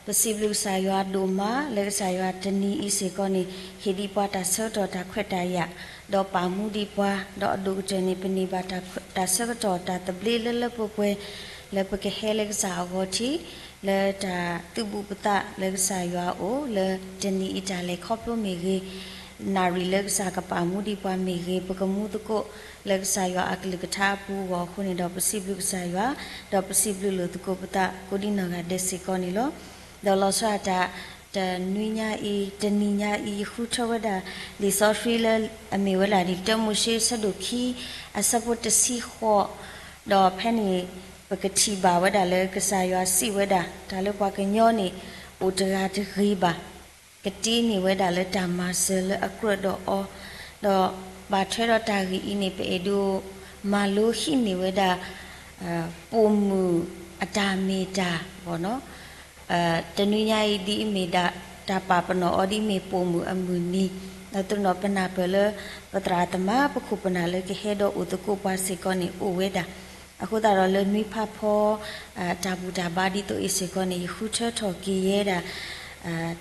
ပစံးဘျုးကစၢ်ယွၤဒိၣ်မး လၢကစၢ်ယွၤတနံၤအံၤစ့ၢ်ကီးန့ၣ် ဟ့ၣ်ဒံးပှၤတၢ်ဆၢကတီၢ်တၢ်ခွဲးတၢ်ယာ်, ဒီးပာ်မူဒံးပှၤ, ဒီးအဒိၣ်ကတၢၢ်န့ၣ် ပန့ၢ်ဘၣ်တၢ်ဆၢကတီၢ်တၢ်သဘျ့လၢလၢပှဲၤပှဲၤ, လၢပကဟဲလၢကစၢ်အဂီၢ်ထံး, လၢတၢ်သုးဘူးပသးလၢကစၢ်ယွၤအအိၣ်, လၢတနံၤအံၤတၢ်လဲၤခီဖျိမ့ၢ်ဂ့ၤ, နၣ်ရံၣ်လၢကစၢ်ကပာ်မူဒံးပှၤမ့ၢ်ဂ့ၤ, ပကမူသကိး လၢကစၢ်ယွၤအကလုၢ်ကထါအပူၤအဂီၢ်အဃိန့ၣ်ဒီး ပစံးဘျုးကစၢ်ယွၤ, ဒီးပစံးဘျုးလိာ်သကိးပသးကိးဒံနီၢ်ဂၤဒဲးစ့ၢ်ကီးန့ၣ်လီၤ. ဒီးလီၤဆီဒၣ်တၢ် တနွံညါအံၤ တနံၤညါအံၤ ယဃုထၢဝဲဒၣ် လံာ်စီဆှံလၢအမ့ၢ်ဝဲဒၣ်ဒ် တၢမိၤၡ့ အဆၢဒိၣ်ခံ အဆၢဖိတဆံဃိး, ဒီးဖဲန့ၣ် ပကထံၣ်ဘၣ်ဝဲဒၣ်လၢကစၢ်ယွၤစံးဝဲဒၣ် တၢ်လၢပှၤကညီန့ၣ် အိၣ်တဂၤတဂ့ၤဘၣ် ကတ့န့ၢ်ဝဲဒၣ်လၢတၢ်မၤစၢၤလၢအကြၢးဒီးအီၤ, ဒီးဘၣ်ထွဲဒီးတၢ်ဂ့ၢ်အံၤန့ၣ် ပအဲၣ်ဒိးမၤလိဟံးန့ၢ်ဝဲဒၣ် ပိာ်မုၣ်အတၢ်မ့ၢ်တၢ်ဘၣ်နီၤ, တနွံညါအံၤ ဒ်အမ့ၢ်ဒၣ်တၢ်ပာ်ပနီၣ်အီၤ ဒ်အမ့ၢ်ပိာ်မုၣ်အမုၢ်နံၤ, ဒီးသနီၣ်ပနၢ်ပၢၢ်လၢ ပသရၣ်သမါ ပခိၣ်ပနၢ်လၢကဟဲဒီးအိၣ်သကိးပှၤစ့ၢ်ကီးန့ၣ် အိၣ်ဝဲဒၣ်. အဃိသတးဒီးလၢနွံဖးဖီ တၢ်ဘူၣ်တၢ်ဘါဒ်သိးအံၤစ့ၢ်ကီးန့ၣ် ယဃုထၢထီၣ်က့ၤယဲဒၣ်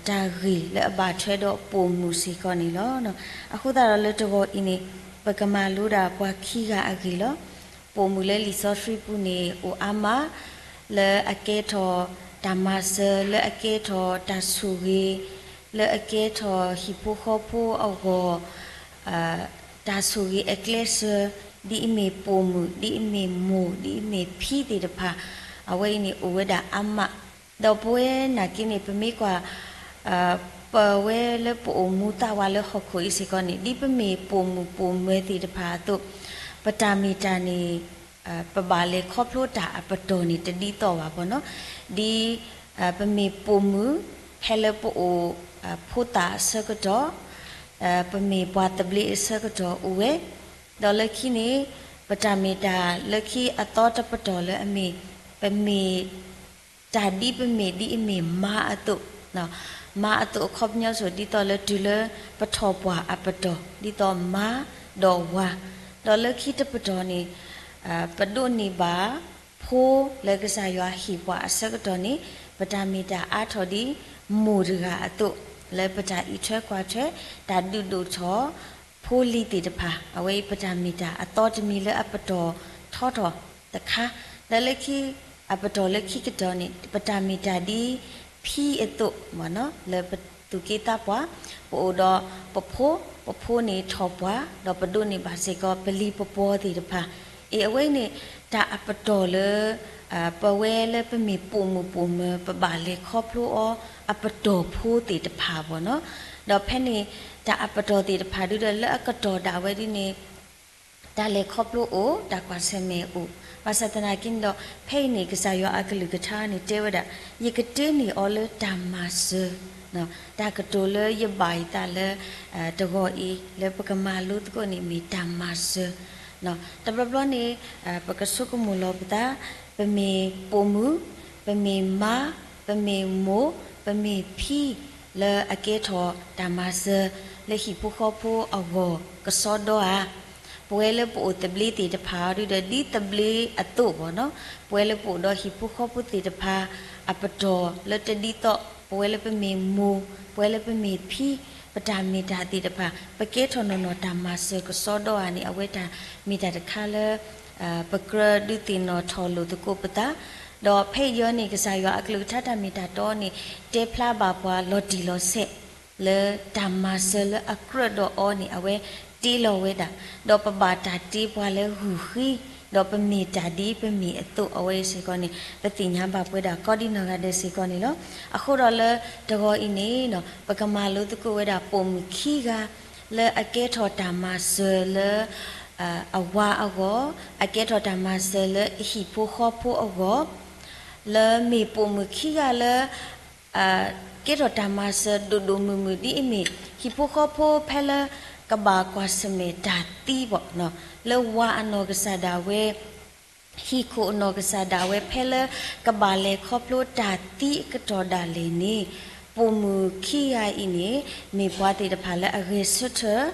တၢ်ဂ့ၢ်လၢအဘၣ်ထွဲဒီးပိာ်မုၣ်စ့ၢ်ကီးန့ၣ်လီၤ. အဃိသတးဒီးလၢတဂီၤအံၤန့ၣ် ပကမၤလိဒၣ်ပှၤခံဂၤအဂ့ၢ်လီၤ. ပိာ်မုၣ်လၢလံာ်စီဆှံပူၤန့ၣ် အိၣ်အါမး လၢအကဲထီၣ်တၢ်မၤစၢၤ, လၢအကဲထီၣ်တၢ်ဆိၣ်ဂ့ၤ, လၢအကဲထီၣ်ဟံၣ်ဖိဃီဖိအဂီၢ် တၢ်ဆိၣ်ဂ့ၤအကျဲစၢၤ, ဒ်အမ့ၢ်ပိာ်မုၣ်, ဒ်အမ့ၢ်မိၢ်, ဒ်အမ့ၢ်ဖံသ့ၣ်တဖၣ်, အဝဲအံၤန့ၣ်အိၣ်ဝဲဒၣ်အါမး. ဒီးပဝဲနာ်က့န့ၣ် ပမ့ၢ်ကွၢ် ပဝဲလၢပအိၣ်မူသးဝးလၢဟီၣ်ခိၣ်အံၤစ့ၢ်ကီးန့ၣ် ဒ်ပမ့ၢ်ပိာ်မုၣ်ပိာ်မၢၤသ့ၣ်တဖၣ်အသိး ပတၢ်မ့ၢ်တၢ်န့ၣ် ပဘၣ်လဲၤခီဖျိတၢ်အပတီၢ်န့ၣ် တဒ်သိးဘၣ်ဘၣ်နီၤ. ဒ်ပမ့ၢ်ပိာ်မုၣ် ဖဲလၢပအိၣ်ဖိသၣ်အဆၢကတီၢ်, ပမ့ၢ်ပှၤသဘျ့အဆၢကတီၢ်အိၣ်ဝဲ, ဒီးလၢခံန့ၣ် ပတၢ်မ့ၢ်တၢ်လၢခံအသီတပတီၢ်လၢအမ့ၢ် ပမ့ၢ် တၢ်ဒ်ပမ့ၢ်ဒ်အမ့ၢ်မါအသိး, မါအသိးအခီပညီစိၤ ဒ်သိးလၢတုၤလၢပထီၣ်ပှၢ်အပတီၢ် ဒ်သိးမါဒီးဝၤ, ဒီးလၢခံတပတီၢ်န့ၣ် ပဒိးန့ၢ်ဘၣ်ဖိလၢကစၢ်ယွၤဟ့ၣ်ပှၤအဆၢကတီၢ်န့ၣ် ပတၢ်မ့ၢ်တၢ်အါထီၣ်ဒ်မိၢ်တဂၤအသိး လၢပတၢ်အံးထွဲကွၢ်ထွဲ တၢ်ဒုးဒိၣ်ထီၣ် ဖိလံၤသ့ၣ်တဖၣ် အဝဲအံၤပတၢ်မ့ၢ်တၢ်အသီတမံၤလၢအပတီၢ်ထီထီၣ်တခါ, ဒီးလၢခံ အပတီၢ်လၢခံကတၢၢ်န့ၣ် ပတၢ်မ့ၢ်တၢ်ဒ်ဖံအသိး လၢပသူၣ်က့သးပှၢ်, ပအိၣ်ဒီးပဖိ, ပဖိန့ၣ်ထီၣ်ပှၢ် ဒီးပဒိးန့ၢ်ဘၣ်စ့ၢ်ကီး ပလံၤပပှီၤသ့ၣ်တဖၣ်, အ့ၣ် အဝဲအံၤန့ၣ် တၢ်အပတီၢ်လၢ ပဝဲလၢပမ့ၢ်ပိာ်မုၣ်ပိာ်မၢၤ ပဘၣ်လဲၤခီဖျိအီၤ အပတီၢ်ဖိသ့ၣ်တဖၣ်ဘၣ်နီၤ. ဒီးဖဲန့ၣ် တၢ်အပတီၢ်သ့ၣ်တဖၣ်ဒုဒီး လၢအကတီၢ်ဒၣ်ဝဲဒ်န့ၣ် တၢ်လဲၤခီဖျိအိၣ်, တၢ်ကွၢ်ဆၢၣ်မဲာ်အိၣ်, ဘၣ်ဆၣ်သနာ်က့န့ၣ်ဒီး ဖဲအံၤန့ၣ် ကစၢ်ယွၤအကလုၢ်ကထါန့ၣ်တဲဝဲဒၣ်, ယကတ့န့ၢ်အီၤလၢတၢ်မၤစၢၤ, တၢ်ကတိၤလၢယဘၣ်ယသးလၢ တဂီၤအံၤ လၢပကမၤလိသကိးန့ၣ်မ့ၢ်တၢ်မၤစၢၤ, တဘျီဘျီန့ၣ် ပကဆိကမိၣ်လီၤပသး, ပမ့ၢ်ပိာ်မုၣ်, ပမ့ၢ်မါ, ပမ့ၢ်မိၢ်, ပမ့ၢ်ဖံ, လၢအကဲထီၣ်တၢ်မၤစၢၤ လၢဟံၣ်ဖိဃီဖိအဂီၢ်ကစီဒီဧါ. ပဝဲလၢပအိၣ်သဘျ့သ့ၣ်တဖၣ်အံၤဒီး ဒ်သဘျ့အသိးဘၣ်နီၤ, ပဝဲလၢပအိၣ်ဒီးဟံၣ်ဖိဃီဖိသ့ၣ်တဖၣ် အပတီၢ်လၢတဒ်သိး ပဝဲလၢပမ့ၢ်မိၢ်, ပဝဲလၢပမ့ၢ်ဖံ, ပတၢ်မ့ၢ်တၢ်သ့ၣ်တဖၣ် ပကဲထီၣ်နီၢ်နီၢ်တၢ်မၤစၢၤကစီဒီဧါန့ၣ် အဝဲတၢ်မ့ၢ်တၢ်တခါလၢ ပကြၢးဒုးသ့ၣ်နီၣ်ထီၣ်လိာ်သကိးပသး, ဒီးဖဲအံၤန့ၣ် ကစၢ်ယွၤအကလုၢ်ကထါတၢ်မ့ၢ်တၢ်တီန့ၣ် တဲဖျါဘၣ်ပှၤလီၤတံၢ်လီၤဆဲး လၢတၢ်မၤစၢၤလၢအကြၢးဒီးအီၤန့ၣ် အဝဲတ့လီၤဝဲဒၣ်, ဒီးပဘၣ်တၢ်တ့ပှၤလၢဂုာ်ဃံ, ဒီးပမ့ၢ်တၢ်ဒ်ပမ့ၢ်အသိး အဝဲအံၤစ့ၢ်ကီးန့ၣ် ပသ့ၣ်ညါဘၣ်ပဝဲဒၣ်ကိးဒံနီၢ်ဂၤဒဲးစ့ၢ်ကီးန့ၣ်လီၤ. အဃိဒီးလၢတဂီၤအံၤန့ၣ် ပကမၤလိသကိးဝဲဒၣ်ပိာ်မုၣ်ခံဂၤ လၢအကဲထီၣ်တၢ်မၤစၢၤလၢ အဝၤအဂီၢ်, အကဲထီၣ်တၢ်မၤစၢၤလၢအဟံၣ်ဖိဃီဖိအဂီၢ်, လၢမ့ၢ်ပိာ်မုၣ်ခံဂၤလၢ ကဲထီၣ်တၢ်မၤစၢၤဒိၣ်ဒိၣ်မုၢ်မုၢ်ဒ်အမ့ၢ် ဟံၣ်ဖိဃီဖိဖဲလၢကဘၣ်ကွၢ်ဆၢၣ်မဲာ်တၢ်သံဘၣ်, လၢဝၤအနီၢ်ကစၢ်ဒၣ်ဝဲ, ဟံၣ်ခိၣ်အနီၢ်ကစၢ်ဒၣ်ဝဲဖဲလၢကဘၣ်လဲၤခီဖျိတၢ်သံအကတီၢ်ဒၣ်လဲာ်န့ၣ်, ပိာ်မုၣ်ခံဂၤအံၤန့ၣ် မ့ၢ်ပှၤသ့ၣ်တဖၣ်လၢအဂဲၤဆၢထၢၣ်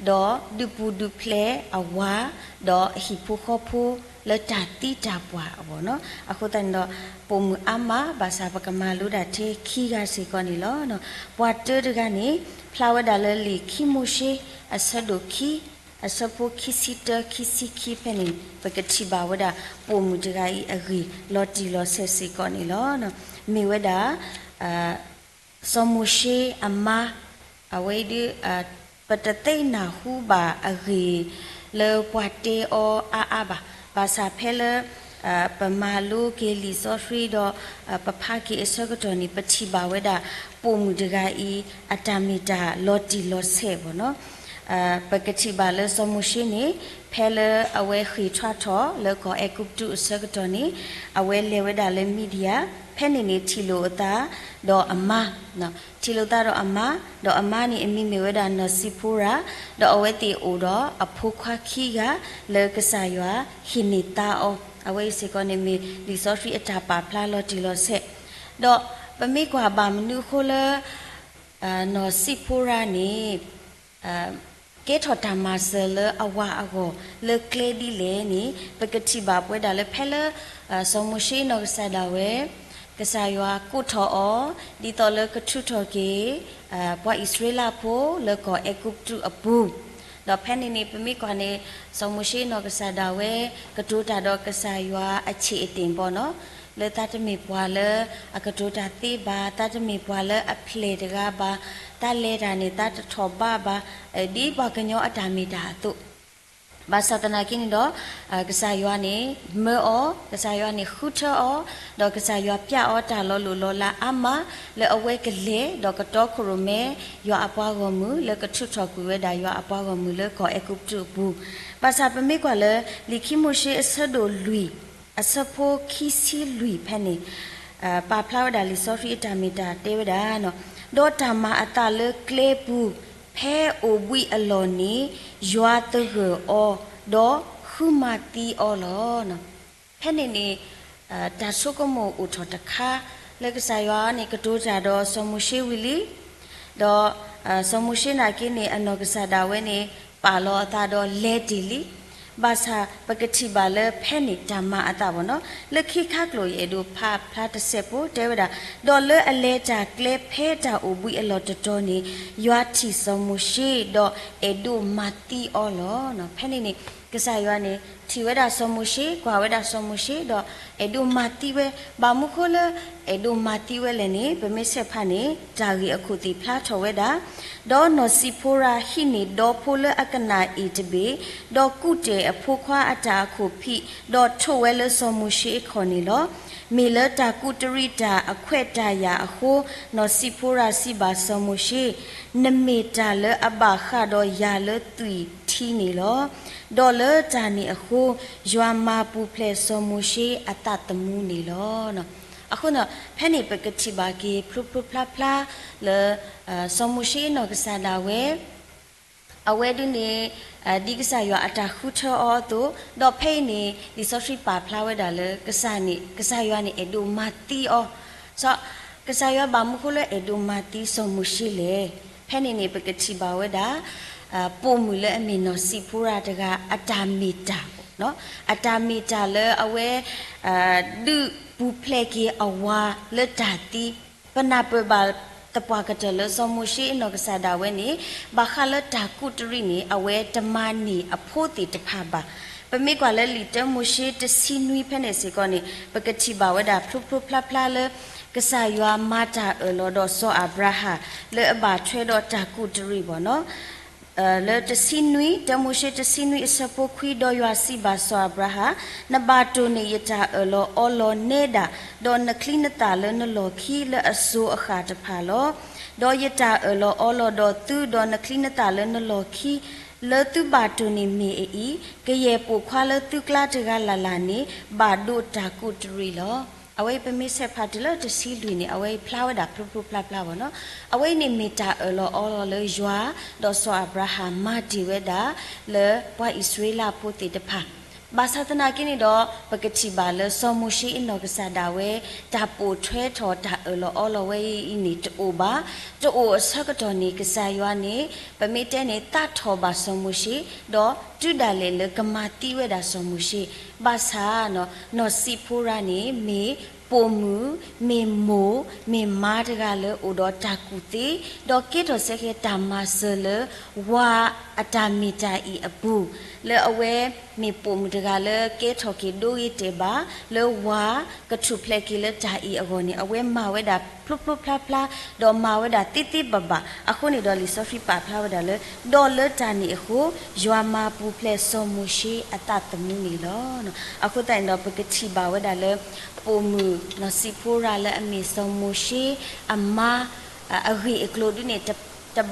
ဒီးဒုးပူၤဒုးဖျဲးအဝၤ ဒီးအဟံၣ်ဖိဃီဖိ လၢတၢ်သံတၢ်ပှၢ်အဂီၢ်နီၤ. အဃိသတးန့ၣ်ဒီး ပိာ်မုၣ်အါမး ဘၣ်ဆၣ်ပကမၤလိဒၣ်ထဲခံဂၤစ့ၢ်ကီးန့ၣ်လီၤ. ပှၤတၢတဂၤန့ၣ် ဖျါဝဲဒၣ်လၢလံာ်ခံမိၤၡ့ အဆၢဒိၣ်ခံ အဆၢဖိခံဆံတၢ ခံဆံခံဖဲန့ၣ် ပကထံၣ်ဘၣ်ဝဲဒၣ် ပိာ်မုၣ်တဂၤအံၤအဂ့ၢ် လီၤတံၢ်လီၤဆဲးစ့ၢ်ကီးန့ၣ်လီၤ. မ့ၢ်ဝဲဒၣ် စီၤမိၤၡ့အမါ, အဝဲအံၤဒုး ပတသ့ၣ်နၢ်ဟူဘၣ်အဂ့ၢ်လၢပှၤတဲအီၤအါအါဘၣ်. ဘၣ်ဆၣ်ဖဲလၢ ပမၤလိက့ၤလံာ်စီဆှံဒီး ပဖးက့ၤအဆၢကတီၢ်န့ၣ် ပထံၣ်ဘၣ်ဝဲဒၣ် ပိာ်မုၣ်တဂၤအံၤ အတၢ်မ့ၢ်တၢ်လီၤတံၢ်လီၤဆဲးဘၣ်နီၤ. ပကထံၣ်ဘၣ်လၢစီၤမိၤၡ့န့ၣ် ဖဲလၢအဝဲဃ့ၢ်ထွါထီၣ်လၢကီၢ်အဲၤကူပတူးအဆၢကတီၢ်န့ၣ် အဝဲလဲၤဝဲဒၣ်လၢမံဒံယၣ်, ဖဲန့ၣ်န့ၣ် ထံၣ်လိာ်အသးဒီးအမါ, ထံၣ်လိာ်သးဒီးအမါ, ဒီးအမါန့ၣ်အမံၤမ့ၢ်ဝဲဒၣ်နီၢ်စံးဖိရၤ, ဒီးအဝဲသ့ၣ်အိၣ်ဒီးအဖိခွါခံဂၤ လၢကစၢ်ယွၤဟ့ၣ်န့ၢ်သါအီၤ, အဝဲအံၤစ့ၢ်ကီးန့ၣ်မ့ၢ်လံာ်စီဆှံအတၢ်ပာ်ဖျါလီၤတံၢ်လီၤဆဲး, ဒီးပမ့ၢ်ကွၢ်ဘၣ်မနုၤအဃိလၢ နီၢ်စံးဖိရၤန့ၣ် ကဲထီၣ်တၢ်မၤစၢၤလၢအဝၤအဂီၢ် လၢကျဲဒ်လဲၣ်န့ၣ် ပကထံၣ်ဘၣ်ပဝဲဒၣ်လၢဖဲလၢ စီၤမိၤၡ့နီၢ်ကစၢ်ဒၣ်ဝဲ ကစၢ်ယွၤကိးထီၣ်အီၤ ဒ်သိးလၢကထုးထီၣ်က့ၤ ပှၤအံၣ်စရ့လးဖိလၢကီၢ်အဲၤကူပတူးအပူၤ, ဒီးဖဲန့ၣ်န့ၣ် ပမ့ၢ်ကွၢ်န့ၣ် စီၤမိၤၡ့နီၢ်ကစၢ်ဒၣ်ဝဲ ကတိၤတၢ်ဒီးကစၢ်ယွၤအဆံးအတ့ၢ်ဘီနီၤ, လၢသးတမ့ၢ်ပှၤလၢအကတိၤတၢ်သ့ဘၣ်, သးတမ့ၢ်ပှၤလၢအဖျဲၣ်တဂၤဘၣ်, သးလဲၤတၢ်န့ၣ် သးတထီၣ်ဘးဘၣ်, ဒ်ပှၤကညီအတၢ်မ့ၢ်တၢ်အသိး, ဘၣ်ဆၣ်သနာ်က့န့ၣ်ဒီး ကစၢ်ယွၤန့ၣ် မၢအီၤ, ကစၢ်ယွၤန့ၣ်ဃုထၢအီၤ, ဒီးကစၢ်ယွၤပျဲအီၤတၢ်လီၤလိၢ်လီၤလးအါမး လၢအဝဲကလဲၤ ဒီးကတီခိၣ်ရိၣ်မဲ ယွၤအပှၤဂီၢ်မုၢ် လၢကထုးထီၣ်ကွံာ်ဝဲဒၣ်ယွၤအပှၤဂီၢ်မုၢ်လၢကီၢ်အဲၤကူပတူးအပူၤ, ဘၣ်ဆၣ်ပမ့ၢ်ကွၢ်လၢ လံာ်ခံမိၤၡ့အဆၢဒိၣ်လွံၢ် အဆၢဖိခံဆံလွံၢ်ဖဲန့ၣ် ပာ်ဖျါဝဲဒၣ်လံာ်စီဆှံအတၢ်မ့ၢ်တၢ်တဲဝဲဒၣ်, ဒီးတၢ်မၤအသးလၢကျဲပူၤ ဖဲအိၣ်ဘှံးအလီၢ်န့ၣ် ယွၤသဂၢၢ်အီၤ ဒီးဃုမၤသံအီၤလီၤ. ဖဲန့ၣ်န့ၣ် တၢ်ဆိကမိၣ်အိၣ်ထီၣ်တခါ လၢကစၢ်ယွၤန့ၣ်ကတိၤတၢ်ဒီးစီၤမိၤၡ့ဝံၤလံ ဒီး စီၤမိၤၡ့နာ်က့န့ၣ် အနီၢ်ကစၢ်ဒၣ်ဝဲန့ၣ် ပာ်လီၤအသးဒီးလဲၤတ့ၢ်လံ, ဘၣ်ဆၣ်ပကထံၣ်ဘၣ်လၢဖဲန့ၣ်တၢ်မၤအသးဘၣ်နီၤ, လၢခံခါကျိၤယအဲၣ်ဒိးဖးဖျါတစဲးဖိတဲဝဲဒၣ်, ဒီးလၢအလဲၤတၢ်ကျဲဖဲတၢ်အိၣ်ဘှံးအလီၢ်တတီၤန့ၣ် ယွၤထံၣ်စီၤမိၤၡ့ ဒီးအဲၣ်ဒိးမၤသံအီၤလီၤ. ဖဲန့ၣ်န့ၣ် ကစၢ်ယွၤန့ၣ် ထံၣ်ဝဲဒၣ်စီၤမိၤၡ့, ကွၢ်ဝဲဒၣ်စီၤမိၤၡ့ ဒီးအဲၣ်ဒိးမၤသံဝဲ, ဘၣ်မနုၤဃိလၢအဲၣ်ဒိးမၤသံဝဲလဲၣ်န့ၣ် ပမ့ၢ်ဆဲးဖးန့ၣ် တၢ်ဂ့ၢ်အခိၣ်သ့ၣ်ဖျါထီၣ်ဝဲဒၣ်, ဒီးနီၢ်စံးဖိရၤဟံးန့ၢ်ဒီဖိလၢအကနၣ်အ့ၣ်တဘ့ၣ်, ဒီးကူးတဲာ်အဖိခွါအတၢ်အခိၣ်ဖံး, ဒီးထိးဝဲလၢစီၤမိၤၡ့အခီၣ်န့ၣ်လီၤ. မ့ၢ်လၢတၢ်ကူးတရံးတၢ်အခွဲးတၢ်ယာ်အဃိ, နီၢ်စံးဖိရၤစံးဘၣ်စီၤမိၤၡ့, နမ့ၢ်တၢ်လၢအဘၣ်ဃးဒီးယၤလၢသွံၣ်ထံန့ၣ်လီၤ. ဒီးလၢတၢ်န့ၣ်အဃိ, ယွၤမၤပူၤဖျဲးစီၤမိၤၡ့အသးသမူန့ၣ်လီၤ. အဃိန့ၣ် ဖဲန့ၣ်ပကထံၣ်ဘၣ်က့ၤဖျိဖျိဖျါဖျါလၢ စီၤမိၤၡ့နီၢ်ကစၢ်ဒၣ်ဝဲ အဝဲဒုးန့ၣ် ဒ်ကစၢ်ယွၤအတၢ်ဃုထၢအီၤအသိး, ဒီးဖဲအံၤန့ၣ် လံာ်စီဆှံပာ်ဖျါဝဲဒၣ်လၢကစၢ်န့ၣ် ကစၢ်ယွၤန့ၣ်အဲၣ်ဒိးမၤသံအီၤ, စီၤ ကစၢ်ယွၤဘၣ်မနုၤဃိလၢအဲၣ်ဒိးမၤသံစီၤမိၤၡ့လဲၣ်. ဖဲန့ၣ်န့ၣ် ပကထံၣ်ဘၣ်ဝဲဒၣ် ပိာ်မုၣ်လၢအမ့ၢ်နီၢ်စံးဖိရၤတဂၤ အတၢ်မ့ၢ်တၢ်, အတၢ်မ့ၢ်တၢ်လၢအဝဲ ဒုးပူၤဖျဲးက့ၤအဝၤလၢတၢ်သံ, ပနၢ်ပၢၢ်ဘၣ်သပှၢ်ကတၢၢ်လၢစီၤမိၤၡ့အနီၢ်ကစၢ်ဒၣ်ဝဲန့ၣ် ဘၣ်ဃးလၢတၢ်ကူးတရံးန့ၣ် အဝဲတမၤန့ၢ်အဖိသ့ၣ်တဖၣ်ဘၣ်. ပမ့ၢ်ကွၢ်လၢလံာ်တၢမိၤၡ့တဆံနွံဖဲန့ၣ်စ့ၢ်ကီးန့ၣ် ပကထံၣ်ဘၣ်ဝဲဒၣ်ဖျိဖျိဖျါဖျါလၢ ကစၢ်ယွၤမၤတၢ်အၢၣ်လီၤဒီးစီၤအၤဘြၤဟၣ် လၢအဘၣ်ထွဲဒီးတၢ်ကူးတရံးဘၣ်နီၤ လၢတဆံနွံ, တၢမိၤၡ့တဆံနွံအဆၢဖိခွံ, ဒီးယွၤစံးဘၣ်စီၤအၤဘြၤဟၣ်, နဘၣ်တိၢ်န့ၢ်ယတၢ်အၢၣ်လီၤအီလီၤနဲဒၣ်, ဒီးနချံနသၣ်လၢနလီၢ်ခံလၢအစိၤအဃၣ်တဖၣ်လီၤ. ဒီးယတၢ်အၢၣ်လီၤအီလီၤဒီးသု, ဒီးနချံနသၣ်လၢနလီၢ်ခံ လၢသုဘၣ်တိၢ်န့ၢ်မ့ၢ်အအံၤ, ကယဲၢ်ပိာ်ခွါလၢသုကျါတဂၤလၢ်လၢ်န့ၣ် ဘၣ်ဒိးတၢ်ကူးတရံးလီၤ. အဝဲအံၤပမ့ၢ်ဆဲးဖးတုၤလၢတဆံလွံၢ်န့ၣ် အဝဲအံၤဖျါဝဲဒၣ်ဖျိဖျိဖျါဖျါဘၣ်နီၤ. အဝဲအံၤန့ၣ်မ့ၢ်တၢ်အၢၣ်လီၤအီလီၤလၢယွၤ ဒီးစီၤအၤဘြၤဟၣ်မၤတ့ၢ်ဝဲဒၣ် လၢပှၤအံၣ်စရ့လးဖိသ့ၣ်တဖၣ် ဘၣ်ဆၣ်သနာ်က့န့ၣ်ဒီး ပကထံၣ်ဘၣ်လၢစီၤမိၤၡ့အနီၢ်ကစၢ်ဒၣ်ဝဲ တၢ်ပိာ်ထွဲထီၣ်တၢ်အၢၣ်လီၤအီလီၤဝဲအံၤန့ၣ်တအိၣ်ဘၣ်. တအိၣ်အဆၢကတီၢ်န့ၣ် ကစၢ်ယွၤန့ၣ် ပမ့ၢ်တဲန့ၣ် သးထီၣ်ဘၣ်စီၤမိၤၡ့, ဒီးတုၤဒၣ်လဲာ်လၢကမၤသံဝဲဒၣ်စီၤမိၤၡ့ ဘၣ်ဆၣ် နီၢ်စံးဖိရၤန့ၣ် မ့ၢ်ပိာ်မုၣ်, မ့ၢ်မိၢ်, မ့ၢ်မါတဂၤလၢအိၣ်ဒီးတၢ်ကူၣ်သ့, ဒီးကဲထီၣ်စ့ၢ်ကီးတၢ်မၤစၢၤလၢ ဝၤအတၢ်မ့ၢ်တၢ်အံၤအပူၤ, လၢအဝဲမ့ၢ်ပိာ်မုၣ်တဂၤလၢကဲထီၣ်က့ၤဒိဂ့ၤတဲာ်ဘၣ်, လၢဝၤကထူၣ်ဖျဲးက့ၤလၢတၢ်အံၤအဂီၢ်န့ၣ် အဝဲမၤဝဲဒၣ်ဖျိဖျိဖျါဖျါ, ဒီးမၤဝဲဒၣ်သ့သ့ဘၣ်ဘၣ်. အဃိန့ၣ်ဒီးလံာ်စီဆှံပာ်ဖျါဝဲဒၣ်လၢ ဒီးလၢတၢ်န့ၣ်အဃိ ယွၤမၤပူၤဖျဲးစီၤမိၤၡ့အသးသမူန့ၣ်လီၤ. အဃိသတးန့ၣ်ဒီး ပကထံၣ်ဘၣ်ဝဲဒၣ်လၢ ပိာ်မုၣ်နီၢ်စံးဖိရၤလၢအမ့ၢ်စီၤမိၤၡ့အမါ အဂ့ၢ်အကျိၤဒ်န့ၣ် တ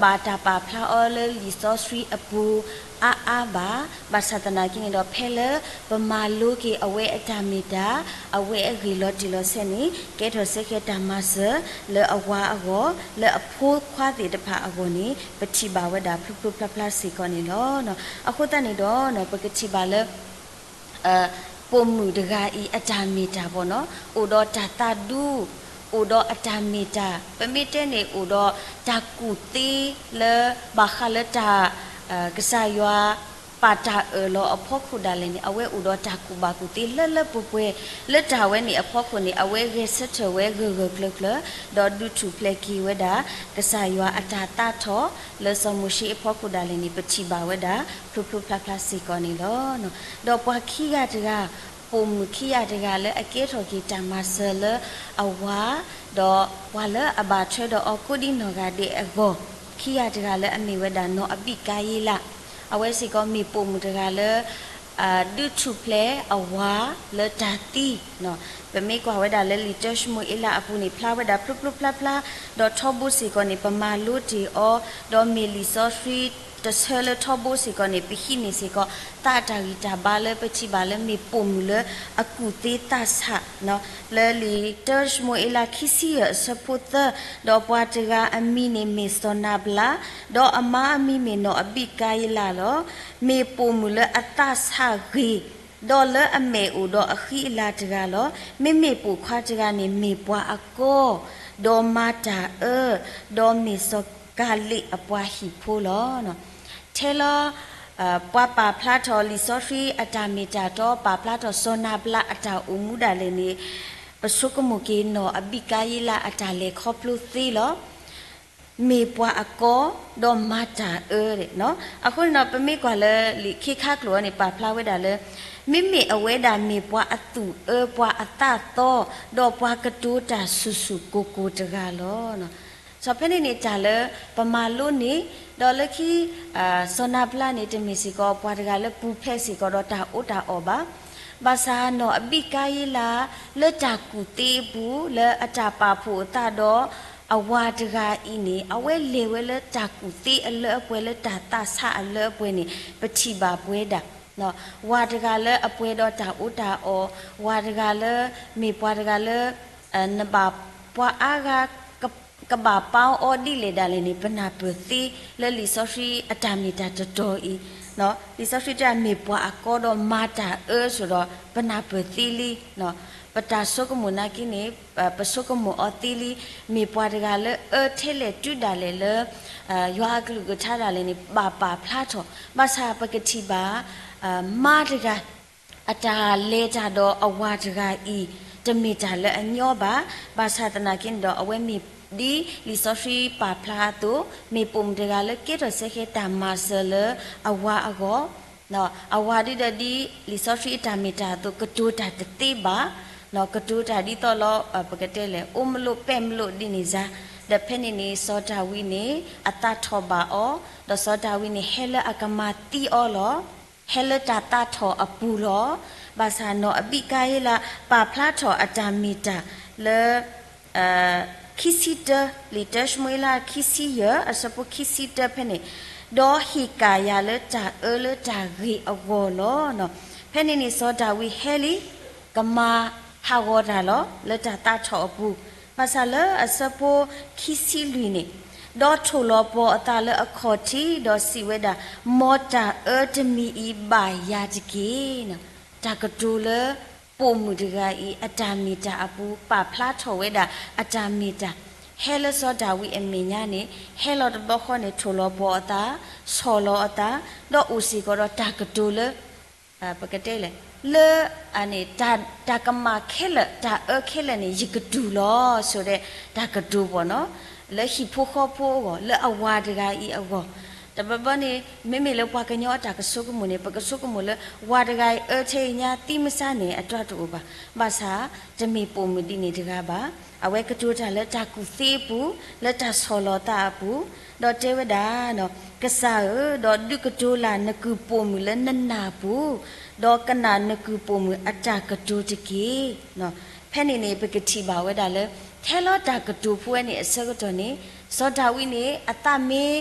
ဘၣ်တၢ်ပာ်ဖျါအီၤလၢလံာ်စီဆှံအပူၤအါအါဘၣ်. ဘၣ်ဆၣ်သနာ်က့န့ၣ်ဒီး ဖဲလၢပမၤလိက့ၤအဝဲအတၢ်မ့ၢ်တၢ်, အဝဲအဂ့ၢ်လီၤတံၢ်လီၤဆဲးန့ၣ် ကဲထီၣ်စ့ၢ်ကီးတၢ်မၤစၢၤလၢအဝၤအဂီၢ်, လၢအဖိခွါသ့ၣ်တဖၣ်အဂီၢ်န့ၣ် ပထံၣ်ဘၣ်ဝဲဒၣ်ဖျိဖျိဖျါဖျါစ့ၢ်ကီးန့ၣ်လီၤ. အဃိသတးန့ၣ်ဒီး ပကထံၣ်ဘၣ်လၢ ပိာ်မုၣ်တဂၤအံၤအတၢ်မ့ၢ်တၢ်ဘၣ်နီၤ, အိၣ်ဒီးတၢ်သးဒူ, အိၣ်ဒီးအတၢ်မ့ၢ်တၢ်, ပမ့ၢ်တဲန့ၣ် အိၣ်ဒီးတၢ်ကူၣ်သ့လၢ ဘၣ်ဃးလၢတၢ် ကစၢ်ယွၤပာ်တၢ်အၢၣ်လီၤအဖီခိၣ်ဒၣ်လဲာ်န့ၣ် အဝဲအိၣ်ဒီးတၢ်ကူၣ်ဘၣ်ကူၣ်သ့လၢလၢပှဲၤပှဲၤ, လၢတၢ်ဝဲန့ၣ်အဖီခိၣ်န့ၣ် အဝဲဂဲၤဆၢထၢၣ်ဝဲဂၢၢ်ဂၢၢ်ကျၢၤကျၢၤ, ဒီးဒုးထူၣ်ဖျဲးက့ၤဝဲဒၣ် ကစၢ်ယွၤအတၢ်သးထီၣ်လၢစီၤမိၤၡ့အဖီခိၣ်ဒၣ်လဲာ်န့ၣ် ပထံၣ်ဘၣ်ဝဲဒၣ် ဖျိဖျိဖျါဖျါစ့ၢ်ကီးန့ၣ်လီၤ. ဒီးပှၤခံဂၤတဂၤ, ပိာ်မုၣ်ခံဂၤတဂၤလၢအကဲထီၣ်က့ၤတၢ်မၤစၢၤလၢအဝၤ, ဒီးပှၤလၢအဘၣ်ထွဲဒီးအီၤကိးဒံနီၢ်ဂၤဒဲးအဂီၢ်, ခံဂၤတဂၤလၢအမ့ၢ်ဝဲဒၣ်နီၢ်အဘံးကၤယံလး, အဝဲစ့ၢ်ကီးမ့ၢ်ပိာ်မုၣ်တဂၤလၢ ဒုးထူၣ်ဖျဲးအဝၤလၢတၢ်သံ, ပမ့ၢ်ကွၢ်ဝဲဒၣ်လၢလံာ်တၢၡမူၤအ့လးအပူၤန့ၣ် ဖျါဝဲဒၣ်ဖျိဖျိဖျါဖျါ, ဒီးထီဘိစ့ၢ်ကီးန့ၣ် ပမၤလိတ့ၢ်အီၤ, ဒီးမ့ၢ်လံာ်စီဆှံတဆၢလၢထီဘိစ့ၢ်ကီးန့ၣ် ပဟံးန့ၢ်စ့ၢ်ကီး သးအတၢ်ဂံၢ်တၢ်ဘါလၢပထံၣ်ဘၣ်လၢမ့ၢ်ပိာ်မုၣ်လၢအကူၣ်သ့သးဆး, လၢလံာ်တၢၡမူၤအ့လးခံဆံယဲၢ်အဆၢဖိသၢ, ဒီးပှၤတဂၤအမံၤန့ၣ်မ့ၢ်စီၤနၤဘလး, ဒီးအမါအမံၤမ့ၢ်နီၢ်အဘံးကၤယံလးလီၤ. မ့ၢ်ပိာ်မုၣ်လၢအသးဆးဂ့ၤ, ဒီးလၢအမဲာ်အိၣ်ဒီးအဃံအလၤတဂၤလီၤ. မ့မ့ၢ်ပိာ်ခွါတဂၤန့ၣ် မ့ၢ်ပှၤအကီ, ဒီးမၤတၢ်အၢ, ဒီးမ့ၢ်စီၤကၤလ့းအပှၤဟံၣ်ဖိလီၤ. ထဲလီၤ ပှၤပာ်ဖျါထီၣ်လံာ်စီဆှံအတၢ်မ့ၢ်တၢ်တီ, ပာ်ဖျါထီၣ်စီၤနၤဘလးအတၢ်အိၣ်မူဒၣ်လဲာ်န့ၣ် ပဆိကမိၣ်က့ၤနီၢ်အဘံးကၤယံလးအတၢ်လဲၤခီဖျိသ့လီၤ. မ့ၢ်ပှၤအကီ, ဒီးမၤတၢ်အၢ, အဃိန့ၣ်ဒီး ပမ့ၢ်ကွၢ်လၢလံာ်ခံခါကျိာ်အံၤန့ၣ် ပာ်ဖျါဝဲဒၣ်လၢ မ့မ့ၢ်အဝဲဒၣ်မ့ၢ်ပှၤအသူၣ်အၢ ပှၤအသးသီ, ဒီးပှၤကတိၤတၢ်ဆူၣ်ဆူၣ်ကိၢ်ကိၢ်တဂၤလီၤ. စီၤဖဲန့ၣ်န့ၣ် တၢ်လၢပမၤလိန့ၣ်, ဒီးလၢခံ စီၤနၤဘလးန့ၣ် တမ့ၢ်စ့ၢ်ကီးပှၤတဂၤလၢပူၤဖျဲးစ့ၢ်ကီးဒီးတၢ်အီၣ်တၢ်အီဘၣ်. ဘၣ်ဆၣ်နီၢ်အဘံးကၤယံလး လၢတၢ်ကူၣ်သ့အပူၤ လၢအတၢ်ပာ်ဖှိၣ်အသးဒီးအဝၤတဂၤအံၤန့ၣ် အဝဲလဲၤဝဲလၢတၢ်ကူၣ်သ့အလၢအပှဲၤ လၢတၢ်သးဆးအလၢအပှဲၤန့ၣ် ပထံၣ်ဘၣ်ပဝဲဒၣ် ဝၤတဂၤလၢအပှဲၤဒီးတၢ်အီၣ်တၢ်အီ, ဝၤတဂၤလၢ မ့ၢ်ပှၤတဂၤလၢ နဘၣ်ပှၤအါဂၤ ကဘၣ်ပာ်အီၤဒ်လဲၣ်ဒၣ်လဲာ်န့ၣ် ပနၢ်ပၢၢ်သ့လၢလံာ်စီဆှံအတၢ်မ့ၢ်တၢ်တတီၤအံၤ, လံာ်စီဆှံတဲမ့ၢ်ပှၤအကီဒီးမၤတၢ်အၢစိၤဒီး ပနၢ်ပၢၢ်သ့လံ. ပတၢ်ဆိကမိၣ်နာ်က့န့ၣ် ပဆိကမိၣ်အီၤသ့လံ, မ့ၢ်ပှၤတဂၤလၢအၢထဲလဲၣ်တုၤဒၣ်လဲာ်လၢ ယွၤအကလုၢ်ကထါဒၣ်လဲာ်န့ၣ် ဘၣ်ပာ်ဖျါထီၣ်, ဘၣ်ဆၣ်ပကထံၣ်ဘၣ် မါတဂၤ အတၢ်လဲၤတၢ်ဒီးအဝၤတဂၤအံၤ တမ့ၢ်တၢ်လၢအညီဘၣ်. ဘၣ်ဆၣ်သနာ်က့န့ၣ်ဒီး အဝဲမ့ၢ်ဒ်လံာ်စီဆှံပာ်ဖျါအသိး, မ့ၢ်ပိာ်မုၣ်တဂၤလၢကဲထီၣ်စ့ၢ်ကီးတၢ်မၤစၢၤလၢအဝၤအဂီၢ်, အဝၤဒ်ဒီးဒ်လံာ်စီဆှံအတၢ်မ့ၢ်တၢ်အသိး ကတိၤတၢ်တသ့ဘၣ်, ကတိၤတၢ်ဒ်သိးလီၤ ပကတဲလဲၣ် အိၣ်မလိၣ်ပဲာ်မလိၣ်ဒ်န့ၣ်စါ, ဒီးဖဲန့ၣ်န့ၣ် စီၤဒၤဝံးန့ၣ် အသးထီၣ်ဘၣ်အီၤ, ဒီးစီၤဒၤဝံးန့ၣ် ဟဲလၢအကမၤသံအီၤလီၤ. ဟဲလၢတၢ်သးထီၣ်အပူၤလီၤ. ဘၣ်ဆၣ်နီၢ်အဘံးကၤယံလး ပာ်ဖျါထီၣ်အတၢ်မ့ၢ်တၢ်လၢ ခံဆံတၢ, လံာ်တၢၡမူၤအ့လး ခံဆံယဲၢ် အဆၢဖိခံဆံတၢဖဲန့ၣ်, ဒီးဟ့ၣ်ကၣ်ယၤလၢတၢ်အၢလၢတၢ်ဂ့ၤအဂီၢ်လီၤ. ဖဲန့ၣ်န့ၣ် စီၤဒၤဝံးဟဲလံ ကမၤဟးဂီၤတၢ်လီၤ လၢတၢ်သးထီၣ်အပူၤ, ဘၣ်ဆၣ်လၢအဆၢဖိခံဆံလွံၢ်န့ၣ်, ဒီးထိၣ်လီၤပှီၤအသးလၢအခီၣ်ထံး ဒီးစံးဝဲဒၣ်, မ်တၢ်အၢတမံၤအံၤဘၣ်ယၤတက့ၢ်. တၢ်ကတိၤလၢ ပိာ်မုၣ်တဂၤအံၤ အတၢ်မ့ၢ်တၢ်အပူၤ ပာ်ဖျါထီၣ်ဝဲဒၣ်အတၢ်မ့ၢ်တၢ်, ဟဲလၢစီၤဒၤဝံးအမဲာ်ညါန့ၣ် ဟဲလီၤတဘျီဃီန့ၣ် ထိၣ်လီၤပှီၤအသး, ဆီၣ်လီၤအသး, ဒီးအိၣ်စ့ၢ်ကီးဒီးတၢ်ကတိၤလၢ ပကတဲလဲၣ် လၢ န့ၣ် တၢ်ကမၣ်ခဲလၢာ် တၢ်အၢခဲလၢာ်န့ၣ် ယကတူၢ်လီၤ ဆိုတဲ့ တၢ်ကတိၤဘၣ်နီၤ, လၢဟံၣ်ဖိဃီဖိအဂီၢ် လၢအဝၤတဂၤအံၤအဂီၢ်, တဘျီဘျီန့ၣ် မ့မ့ၢ်လၢပှၤကညီအတၢ်ကဆိကမိၣ်န့ၣ် ပကဆိကမိၣ်လၢ ဝၤတဂၤအံၤအၢထဲအံၤညါ သံမစါန့ၣ် အတြၢ်တအိၣ်ဘၣ်. ဘၣ်ဆၣ် တမ့ၢ်ပိာ်မုၣ်ဒ်န့ၣ်တဂၤဘၣ်. အဝဲကတိၤတၢ်လၢတၢ်ကူၣ်သ့အပူၤ, လၢတၢ်ဆီၣ်လီၤသးအပူၤ, ဒီးတဲဝဲဒၣ် ကစၢ်ဧၢ, ဒီးဒုးကတိၤလၢ်နကုၢ်ပိာ်မုၣ်လၢနနၢ်ပူၤ, ဒီးကနၣ်နကုၢ်ပိာ်မုၣ်အတၢ်ကတိၤတက့ၢ်. ဖဲန့ၣ်န့ၣ် ပကထံၣ်ဘၣ်ဝဲဒၣ်လၢ ထဲလီၤတၢ်ကတိၤဖိဝဲန့ၣ်အဆၢကတီၢ်န့ၣ် စီၤဒၤဝံးန့ၣ် အသးမ့ၢ်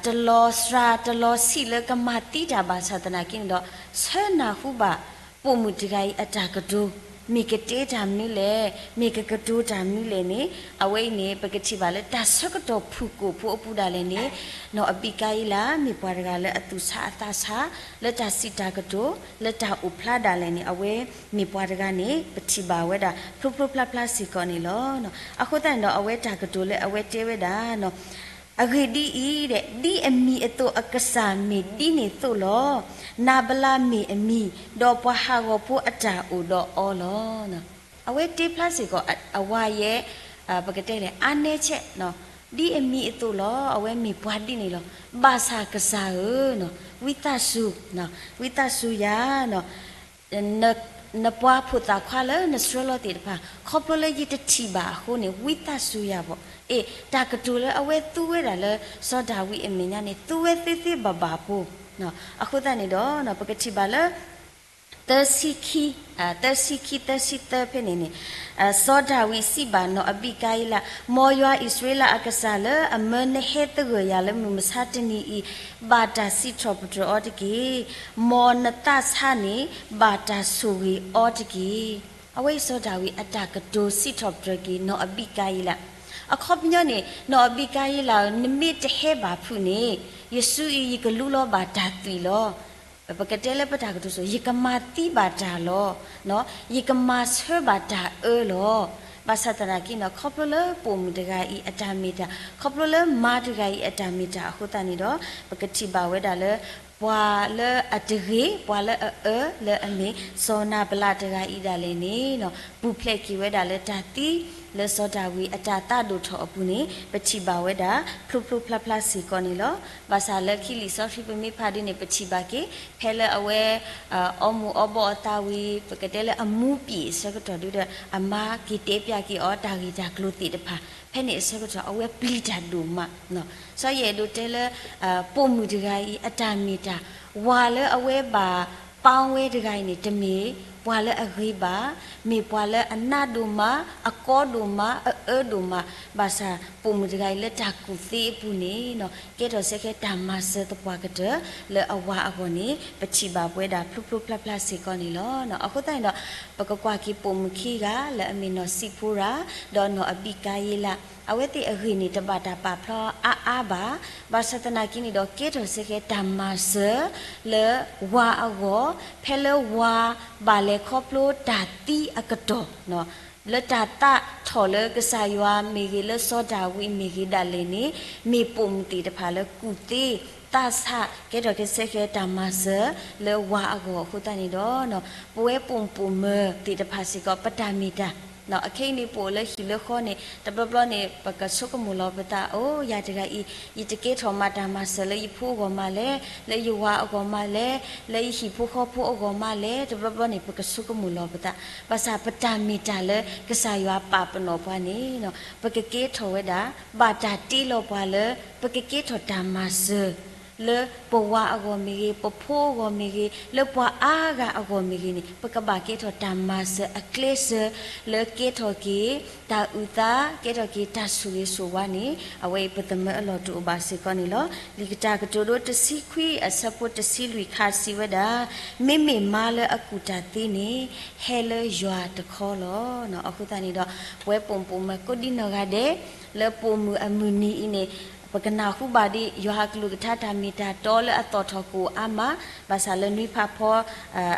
တလီၤစှၤတလီၤဆံးလၢကမၤသံတၢ်ဘၣ်ဆၣ်သနာ်က့န့ၣ်ဒီး ဆၢနၢ်ဟူဘၣ် ပိာ်မုၣ်တဂၤအံၤအတၢ်ကတိၤ, မ့ၢ်ကတဲတၢ်မနုၤလဲၣ်, မ့ၢ်ကကတိၤတၢ်မနုၤလဲၣ်န့ၣ် အဝဲအံၤန့ၣ် ပကထံၣ်ဘၣ်လၢတၢ်ဆၢကတီၢ်ဖုၣ်ကိာ်ဖိအပူၤဒၣ်လဲာ်န့ၣ် နီၢ်အဘံကၤယံလး မ့ၢ်ပှၤတဂၤလၢအသူၣ်ဆါအသးဆါ လၢတၢ်စံးတၢ်ကတိၤ လၢတၢ်အိၣ်ဖျါဒၣ်လဲာ်န့ၣ် အဝဲမ့ၢ်ပှၤတဂၤန့ၣ် ပထံၣ်ဘၣ်ဝဲဒၣ် ဖျိဖျိဖျါဖျါစ့ၢ်ကီးန့ၣ်လီၤ. အဃိသတးန့ၣ်ဒီး အဝဲတၢ်ကတိၤလၢအဝဲတဲဝဲဒၣ် အဂ့ၢ်ဒ်အံၤ, ဒ်အမံၤအသိးအကစၢ်မ့ၢ်ဒ်န့ၣ်သိးလီၤ. နၤဘလးမ့ၢ်အမံၤ, ဒီးပှၤဟးဂီၤဖိအတၢ်အိၣ်ဒီးအီၤလီၤ. အဝဲတဲဖျါစ့ၢ်ကီး အဝၤယဲ ပကတဲလဲၣ် အါနဲဆဲး, ဒ်အမံၤအသိးလီၤ, အဝဲမ့ၢ်ပှၤဒ်န့ၣ်လီၤ. ဘၣ်ဆၣ်ကစၢ်ဧၢ, ဝံသးစူၤ, ဝံသးစူၤယၤ, နပှၤဖိသၣ်ခွါလၢနဆှၢလီၤသ့ၣ်တဖၣ် ခီဖျိလၢယတထံၣ်ဘၣ်အဃိန့ၣ် ဝံသးစူၤယၤဘၣ်. အ့ၣ် တၢ်ကတိၤလၢအဝဲသူဝဲဒၣ်လၢ စီၤဒၤဝံးအမဲာ်ညါန့ၣ် သူဝဲသ့သ့ဘၣ်ဘၣ်ဖိ, အဃိသတးန့ၣ်ဒီး ပကထံၣ်ဘၣ်လၢ သၢဆံခံ, သၢဆံခံ သၢဆံသၢဖဲန့ၣ်န့ၣ် စီၤဒၤဝံးစံးဘၣ်နီၢ်အဘံကၤယံလး, မ်ယွၤအံၣ်စရ့လးအကစၢ်လၢအမၢနဟဲသဂၢၢ်ယၤလၢမုၢ်မဆါတနံၤအံၤ ဘၣ်တၢ်စံးထီၣ်ပတြၢၤအီၤတက့ၢ်. မ်နသးဆါန့ၣ် ဘၣ်တၢ်ဆိၣ်ဂ့ၤအီၤတက့ၢ်. အဝဲအံၤစီၤဒၤဝံးအတၢ်ကတိၤစံးထီၣ်ပတြၢၤက့ၤနီၢ်အဘံကၤယံလး, အခီပညီန့ၣ် နီၢ်အဘံကၤယံလးဧၢ, နမ့ၢ်တဟဲဘၣ်ဖုးန့ၣ် ယစုအံၤယကလူလီၤဘၣ်တၢ်သွံၣ်လီၤ. ပကတဲလၢပတၢ်ကတိၤစိၤ ယကမၤသံဘၣ်တၢ်လီၤ, ယကမၤဆၢဘၣ်တၢ်အၢလီၤ. ဘၣ်ဆၣ်သနာ်က့န့ၣ် ခီဖျိလၢပိာ်မုၣ်တဂၤအံၤအတၢ်မ့ၢ်တၢ်, ခီဖျိလၢမါတဂၤအံၤအတၢ်မ့ၢ်တၢ်အဃိသတးန့ၣ်ဒီး ပကထံၣ်ဘၣ်ဝဲဒၣ်လၢ ပှၤလၢအတဂ့ၤ, ပှၤလၢအအၢလၢအမ့ၢ် စီၤနၤဘလးတဂၤအံၤဒၣ်လဲာ်န့ၣ် ပူၤဖျဲးက့ၤဝဲဒၣ်လၢတၢ်သံ လၢစီၤဒၤဝံးအတၢ်သးဒိၣ်ထီၣ်အပူၤန့ၣ် ပထံၣ်ဘၣ်ဝဲဒၣ် ဖျိဖျိဖျါဖျါစ့ၢ်ကီးန့ၣ်လီၤ. ဘၣ်ဆၣ်လၢခံလံာ်စီဆှံပမ့ၢ်ဖးဒ်န့ၣ် ပထံၣ်ဘၣ်က့ၤ ဖဲလၢအဝဲ အီမူၤအီဘီၣ်အသးဝံၤ ပကတဲလၢအမူပံာ်အဆၢကတီၢ်ဒုဒီး အမါက့ၤတဲပျးက့ၤအီၤတၢ်ဂ့ၢ်တၢ်ကျိၤသ့ၣ်တဖၣ် ဖဲန့ၣ်အဆၢကတီၢ် အဝဲပျံၤတၢ်ဒိၣ်မး. စီၤယအဲၣ်ဒိးတဲလၢ ပိာ်မုၣ်တဂၤအံၤ အတၢ်မ့ၢ်တၢ် ဝၤလၢအဝဲဘၣ်ပာ်ဝဲတဂၤအံၤန့ၣ် တမ့ၢ်ပှၤလၢအဂ့ၤဘၣ်, မ့ၢ်ပှၤလၢအနးဒိၣ်မး, အကီဒိၣ်မး, အအၢဒိၣ်မး, ဘၣ်ဆၣ်ပိာ်မုၣ်တဂၤအံၤလၢတၢ်ကူၣ်သ့အပူၤန့ၣ် ကဲထီၣ်စ့ၢ်ကီးတၢ်မၤစၢၤသပှၢ်ကတၢၢ် လၢအဝၤအဂီၢ်န့ၣ် ပထံၣ်ဘၣ်ပဝဲဒၣ်ဖျိဖျိဖျါဖျါစ့ၢ်ကီးန့ၣ်လီၤ. အဃိသတးန့ၣ်ဒီး ပကကွၢ်က့ၤပိာ်မုၣ်ခံဂၤလၢအမ့ၢ်နီၢ်စံးဖိရၤ ဒီးနီၢ်အဘံကၤယံလး အဝဲသ့ၣ်အဂ့ၢ်န့ၣ် တဘၣ်တၢ်ပာ်ဖျါအါအါဘၣ်. ဘၣ်ဆၣ်သနာ်က့န့ၣ်ဒီး ကဲထီၣ်စ့ၢ်ကီးတၢ်မၤစၢၤလၢဝၤအဂီၢ်, ဖဲလၢဝၤဘၣ်လဲၤခီဖျိတၢ်သံအကတီၢ် လၢတၢ်သးထီၣ်လၢကစၢ်ယွၤမ့ၢ်ဂ့ၤ လၢစီၤဒၤဝံးမ့ၢ်ဂ့ၤဒၣ်လဲာ်န့ၣ် မ့ၢ်ပိာ်မုၣ်သ့ၣ်တဖၣ်လၢကူၣ်သ့သးဆး ကဲထီၣ်က့ၤစ့ၢ်ကီးတၢ်မၤစၢၤလၢဝၤအဂီၢ်အဃိသတးန့ၣ်ဒီး ပဝဲပိာ်မုၣ်ပိာ်မၢၤသ့ၣ်တဖၣ်စ့ၢ်ကီး ပတၢ်မ့ၢ်တၢ် အခဲအံၤန့ၣ်ပအိၣ်လၢဟံၣ်လၢဃီန့ၣ် တဘျီဘျီန့ၣ် ပကဆိကမိၣ်လီၤပသး အိၣ် ယၤတဂၤအံၤ ယတကဲထီၣ်မၤတၢ်မၤစၢၤလၢယဖိအဂီၢ်မးလဲၣ်, လၢယဝၤအဂီၢ်မးလဲၣ်, လၢယဟံၣ်ဖိဃီဖိအဂီၢ်မးလဲၣ်, တဘျီဘျီန့ၣ် ပကဆိကမိၣ်လီၤပသး. ဘၣ်ဆၣ်ပတၢ်မ့ၢ်တၢ်လၢကစၢ်ယွၤပာ်ပနီၣ်ပှၤန့ၣ် ပကကဲထီၣ်ဝဲဒၣ် ဘၣ်တၢ်တ့လီၤပှၤလၢ ပကကဲထီၣ်တၢ်မၤစၢၤ လၢပဝၤအဂီၢ်မ့ၢ်ဂ့ၤ, ပဖိအဂီၢ်မ့ၢ်ဂ့ၤ, လၢပှၤအါဂၤအဂီၢ်မ့ၢ်ဂ့ၤန့ၣ် ပကဘၣ်ကဲထီၣ်တၢ်မၤစၢၤအကျဲစၢၤ လၢကဲထီၣ်က့ၤ တၢ်အုၣ်သး ကဲထီၣ်က့ၤတၢ်ဆိၣ်ဂ့ၤဆိၣ်ဝါန့ၣ် အဝဲအံၤပသမၢအလီၢ်တအိၣ်ဘၣ်စ့ၢ်ကီးန့ၣ်လီၤ. လံာ်ကတၢ်ကတိၤဒိတဆံခွံအဆၢဖိတဆံလွံၢ်ခါစံးဝဲဒၣ်, မ့မ့ၢ်မါလၢအကူၣ်တၢ်သ့န့ၣ် ဟဲလၢယွၤတခီလီၤ. အဃိသတးန့ၣ်ဒီး ပဝဲပိာ်မုၣ်ပိာ်မၢၤကိးဒံနီၢ်ဂၤဒဲး လၢပိာ်မုၣ်အမုၢ်နံၤအံၤန့ၣ် ပကနၢ်ဟူဘၣ်ဒံး ယွၤအကလုၢ်ကထါတၢ်မ့ၢ်တၢ်တီလၢအသီၣ်ထီၣ်ကအိၣ်အါမး, ဘၣ်ဆၣ်လၢနွံဖးဖီ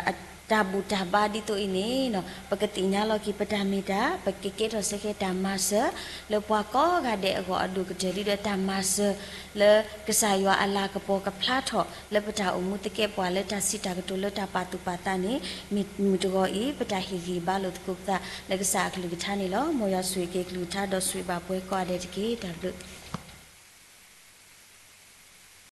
အ တၢ်ဘူၣ်တၢ်ဘါဒ်သိးအံၤန့ၣ် ပကသ့ၣ်ညါလီၤက့ၤပတၢ်မ့ၢ်တၢ်, ပကကဲထီၣ်စ့ၢ်ကီးတၢ်မၤစၢၤ လၢပှၤကိးဂၤဒဲးအဂီၢ်အဒိၣ်ကတၢၢ် ဒ်ဒီးတၢ်မၤစၢၤလၢကစၢ်ယွၤအလၤကပီၤကဖျါထီၣ် လၢပတၢ်အိၣ်မူသကဲးပဝးလၢတၢ်စံးတၢ်ကတိၤလၢတၢ်ပာ်သူၣ်ပာ်သးန့ၣ် မ့ၢ်မုၢ်တဂီၤအံၤ ပတၢ်ဟ့ၣ်ဂံၢ်ဘါလိာ်သကိးပသးလၢကစၢ်အကလုၢ်ကထါန့ၣ်လီၤ. မ်ယွၤဆိၣ်ဂ့ၤက့ၤကလုၢ်ကထါဒီးဆိၣ်ဂ့ၤဘၣ်ပှၤကိးဂၤဒဲးတက့ၢ်. တၢ်ဘျုး